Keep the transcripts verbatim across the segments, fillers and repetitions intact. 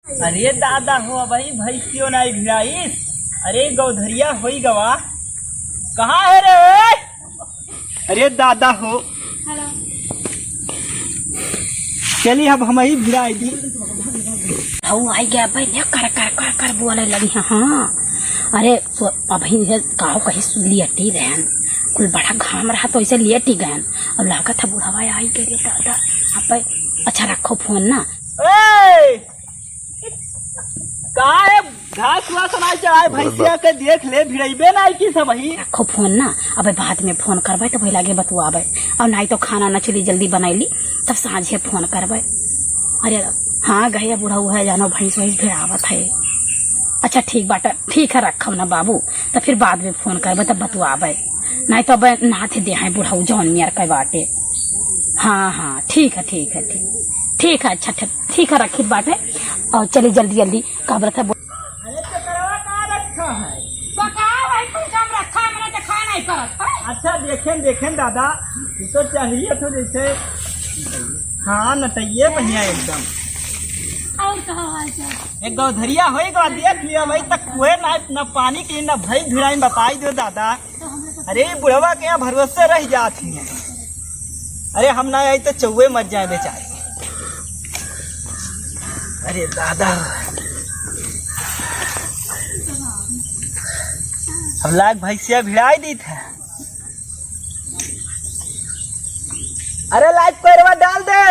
अरे दादा हो, अबहीं भैंसियो नाई भिड़ाइस। अरे गौधरिया होई गवा, कहाँ है रे? अरे दादा हो। हेलो। चली अब हमहीं भिड़ाई दी। हऊ आई गया भाई, ये कर कर कर कर बोले लगी है। हाँ, अरे सो अबहीं ये काहो कहीं सु-, लेटी रहन, कुल बड़ा घाम रहा तो ऐसे लेटी गयन। अब लागत है बुढ़वा आई गए रे दादा। अब भाई, अच्छा रखो फोन ना। ए! का है? घास वास ना चराए, भैंसिया के देख ले, भिड़ैबे ना की सब ही। रखो फोन ना, अबे बाद में फोन करबे तो वही लागे बतुआबे, और नाई तो खाना ना चली जल्दी बनाई ली, तब साँझे फोन करबे। अरे हाँ, गया बुढ़ऊ है, जानो भैंस वैंस भिड़ावत है। अच्छा ठीक बाटे, ठीक है, रखब ना बाबू, तो फिर बाद में फोन करबे तब बतुआबे, नाई तो अबे नाथ दे हैं बुढ़ऊ जौन मियर के बाटे। हाँ हाँ, ठीक है, ठीक है, ठीक, ठीक है, अच्छा ठीक। ठीक है, रखित बाटे। और चली जल्दी जल्दी, का बोलत है, बो- अरे, चकरवा का रखा है? तो का भाई, कुछ हम रखा है, मैंने देखा नहीं करत है। अच्छा, देखें, देखें दादा, ये तो चाहिए तो जैसे, हाँ, नटइये बढ़िया एकदम। और कहा हाल चाल? एक गौधरिया होई गवा, देख लिया भाई, तक कुए ना, ना पानी की, ना भाई भिड़ाई, बताई दो दादा। अरे, बुढ़वा के यहाँ भरोसे रह जात ही। अरे, हम ना आई तो चौवे मर जाए बेचारे। अरे दादा, हम लाग भैंसिया भिड़ाई दी था। अरे, लाग पैरवा डाल दे।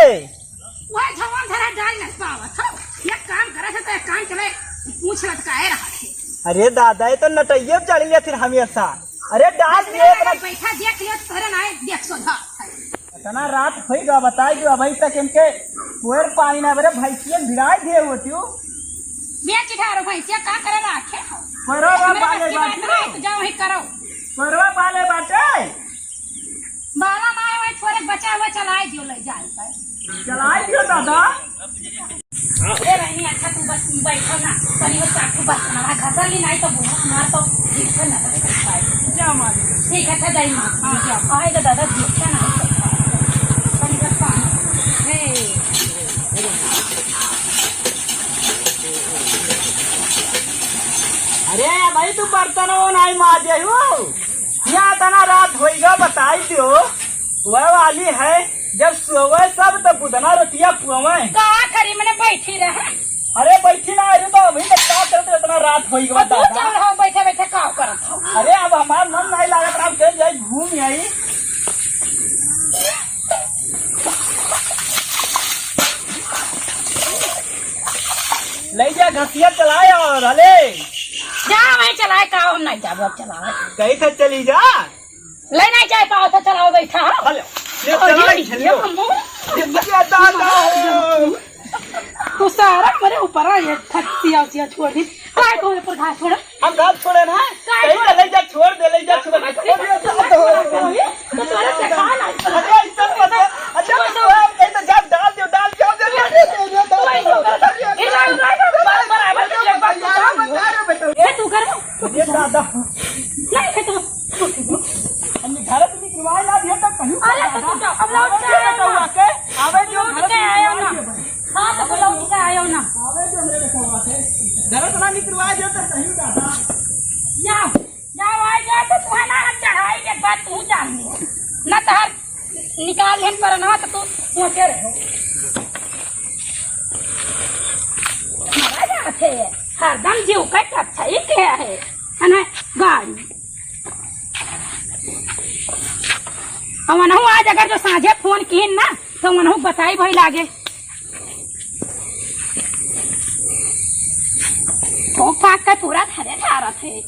वह जवान धरा डाल नहीं पावत हो। एक काम करे से तो एक काम चले, पूछ लटकाए रहा है। अरे दादा, ये तो नटइये चढ़ लिया फिर हमेशा। अरे डाल दिए अरे इतना। बैठा देख लियो, तोरे ना देख सोधा। इतना रात होई गा, बताई जो अभी तक इनके कोयर पानी ना बरे, भैंसियन भिड़ाई दिए होती हूँ। बेच ठारो भैंसिया का करे राखे? कोयरवा हमारे बाले बस की बात बाटे। नहीं, तो जाओ ही करो। कोयरवा बाले बाटे। बाला ना आवे, थोड़े बचा हुआ चलाए दियो, ले जाए पर। चलाए दियो दादा। ए रहनी, अच्छा तू बस बैठो ना, तनी वो चाकू बस ना घसल ली, नहीं तो बुढ़ा हमार तो दिखे ना बस बैठा है। जा माँ। ठीक है, अच्छा जाई माँ। हाँ, जा। आए तो दादा दिखे ना। तनी बस पानी। हे। अरे भाई, तू बर्तन वो नहीं माजे हो। यहाँ तना रात होइगा, बताई दियो। वह वाली है, जब सोवे सब तो बुधना रोटिया पुआवे। का करी, मने बैठी रहे। अरे बैठी ना, अरे तो अभी तक का करत, इतना रात होइगा, और तू दादा। चल रहा, बैठे बैठे का करत हो? अरे अब हमार मन नहीं लागत, अब कहीं जाई घूम आई। ले जा घसिया चलाए और हले। जा वहीं चलाए, का हम नहीं जाबो, अब चलाओ। कहीं से चली जा। ले नहीं जाए पाओ तो चलाओ बैठा हो। हलो, ले और चला, ये, चलो। ये हम ये क्या दादा हो? तू सारा मेरे ऊपर आ, ये खसिया उसिया छोड़ दी। काय को ऊपर घास छोड़। हम घास छोड़े ना। काय कहीं छोड़? ले जा, छोड़ दे, ले जा, छोड़ दे। तो तोरे से कहा ना। अरे, ऐसा मत कर। अच्छा, तो कहीं तो जा, डाल दो, डाल दो, डाल दो। ये तू कर। ये दादा। नहीं, ये तो हम घर से निकलवाए ना दिया तो कहीं अरे, तो तू जाओ, अब लौट के आया ना। आवे जो लौट के आया ना। हाँ, तो लौट के आया ना। आवे जो मेरे बेटा। घर से ना निकलवाए दिया तो कहीं दादा। जाओ, जाओ, आ जाओ, तो तुम्हें ना हम चढ़ाई के बाद तू जान ले। ना तो हर निकाल लेन पर ना तो तू पहुंचे रहो। मरा जाते हैं। हरदम जीव का अच्छा ही क्या है? है ना? गाड़ी। अवनहु आज अगर जो साँझे फोन किहिन ना, तो अवनहु बताई भई लागे। फोक फाक के पूरा धरे धारत है।